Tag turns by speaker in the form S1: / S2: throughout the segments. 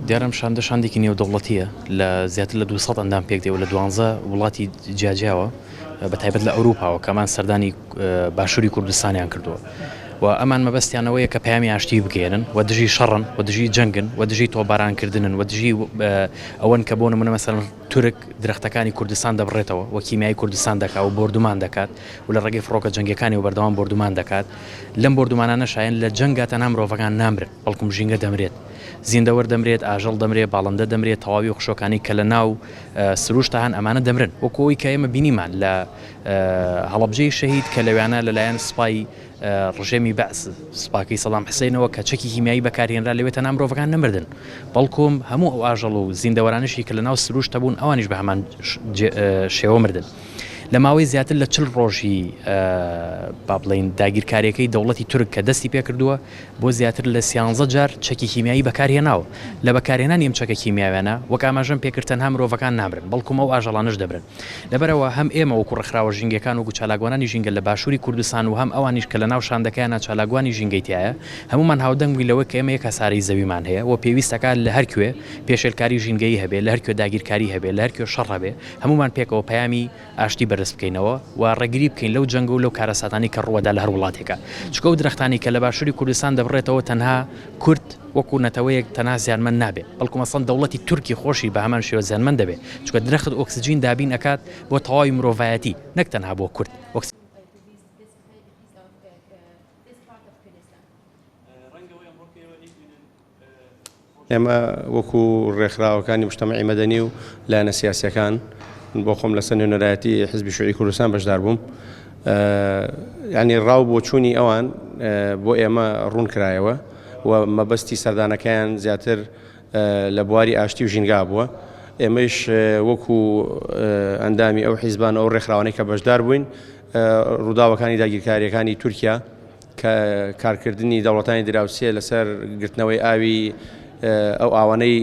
S1: دیارە ئەم شاندە شاندێکی نێودەوڵەتییە لە زیاتر لە 200 ئەندام پێک دێ و لە دوانزە وڵاتی جیاجیاوە بە تایبەت لە ئەوروپاوە کە ئەمان سەردانی باشووری کوردستانیان کردووە و ئەمان مەبەستیان ئەوەیە کە پەیامی ئاشتی بگەیەنن و دژی شەڕن و دژی جەنگن و دژی تۆپبارانکردنن و دژی ئەوەن کە بۆ نمونە مەسەلەن تورک درەختەکانی کوردستان دەبڕێتەوە و کیمیایی کوردستان دەکا و بۆردومان دەکات و لە ڕێگەی فڕۆکە جەنگیەکانیەوە بەردەوام بۆردومان دەکات لەم بۆردومانانە شایەن لە جەنگا تەنها مرۆڤەکان نامرن بەڵکم ژینگە دەمرێت زیندەوەر دەمرێت ئاژەڵ دەمرێت باڵندە دەمرێت تەواوی خشۆکانی کە لە ناو سروشتا هەن ئەمانە دەمرن وەکو ئەوەی کە ئێمە بینیمان لە هەڵەبجەی شەهید کە لەویانە لەلایەن سوپای ڕژێمی بەعس سوپاکەی سەدام حسینەوە کە چەکی کیمیایی بەکارهێنرا لەوێ تەنها مرۆڤەکان نەمردن بەڵکم هەموو ئەو ئاژەڵ و زیندەوەرانشی کە لەناو سروشت هەبوون ئەوانیش بە هەمان شێوە مردن. لە ماوەی زیاتر لە 40 ڕۆژی با بڵێین داگیرکاریەکەی دەوڵەتی تورک کە دەستی پێکردووە بۆ زیاتر لە سیانزە جار چەکی کیمیایی بەکارهێناوە لە بەکارهێنانی ئەم چەکە کیمیاویانە وەک ئاماژەم پێکرد تەنها مرۆڤەکان نامرن بەڵکم ئەو ئاژەڵانەش دەمرن لەبەرئەوە هەم ئێمە وەکو ڕێکخراوە ژینگەکان وەکو چالاکوانانی ژینگە لە باشووری کوردستان و هەم ئەوانیش کە لەناو شاندەکەیانا چالاکوانی ژینگەی تیایە هەموومان هاودەنگ بووین لەوەی کە ئێمە یەک هەسارەی زەویمان هەیە و پێویست ئەکات لە هەر کوێ پێشێلکاری ژینگەیی هەبێ لە هەر کوێ داگیرکاری هەبێ لە هەر کوێ شەڕ هەبێ هەموومان پێکەوە پەیامی ئاشتی بەرز بکەینەوە و ڕێگری بکەین لەو جەنگ و لەو کارەساتانەی کە ڕووەدا لە هەر وڵاتێکا چونکە ئەو درەختانەی کە لە باشووری کوردستان دەبڕێتەوە تەنها کورد وەکو نەتەوەیەک تەنها زیانمەند نابێ بەڵکو مەسەڵەن دەوڵەتی تورکی خۆشی بە هەمان شێوە زیانمەند دەبێ چونکە درەخت ئۆکسجین دابین ئەکات بۆ تەواوی مرۆڤایەتی نەک تەنها بۆ کورد وەک
S2: ئێمە وەکو ڕێکخراوەکانی مجتەمەعی مەدەنی و لایەنە سیاسیەکان بۆ خۆم لەسەر نوێنەرایەتی حزبی شوعی کوردستان بەشدار بووم ینی ڕاو بۆچوونی ئەوان بۆ ئێمە ڕوون کرایەوە و مەبەستی سەردانەکەیان زیاتر لە بواری ئاشتی و ژینگا بووە ئێمەش وەکو ئەندامی ئەو حیزبان ئەو ڕێکخراوانەی کە بەشدار بووین ڕووداوەکانی داگیرکاریەکانی تورکیا کە کارکردنی دەوڵەتانی دراوسێ لەسەر گرتنەوەی ئاوی ئەو ئاوانەی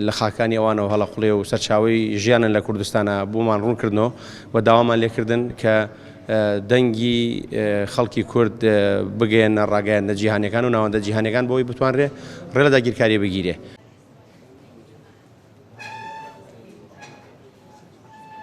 S2: لە خاکانی ئەوانەوە هەڵەقوڵێ و سەرچاوەی ژیانن لە کوردستانە بۆمان ڕوون کردنەوە و داوامان لێکردن کە دەنگی خەڵکی کورد بگەیەنە ڕاگەیاندنە جیهانیەکان و ناوەندە جیهانیەکان بۆی بتوانرێ ڕێ لە داگیرکاری بگیرێ.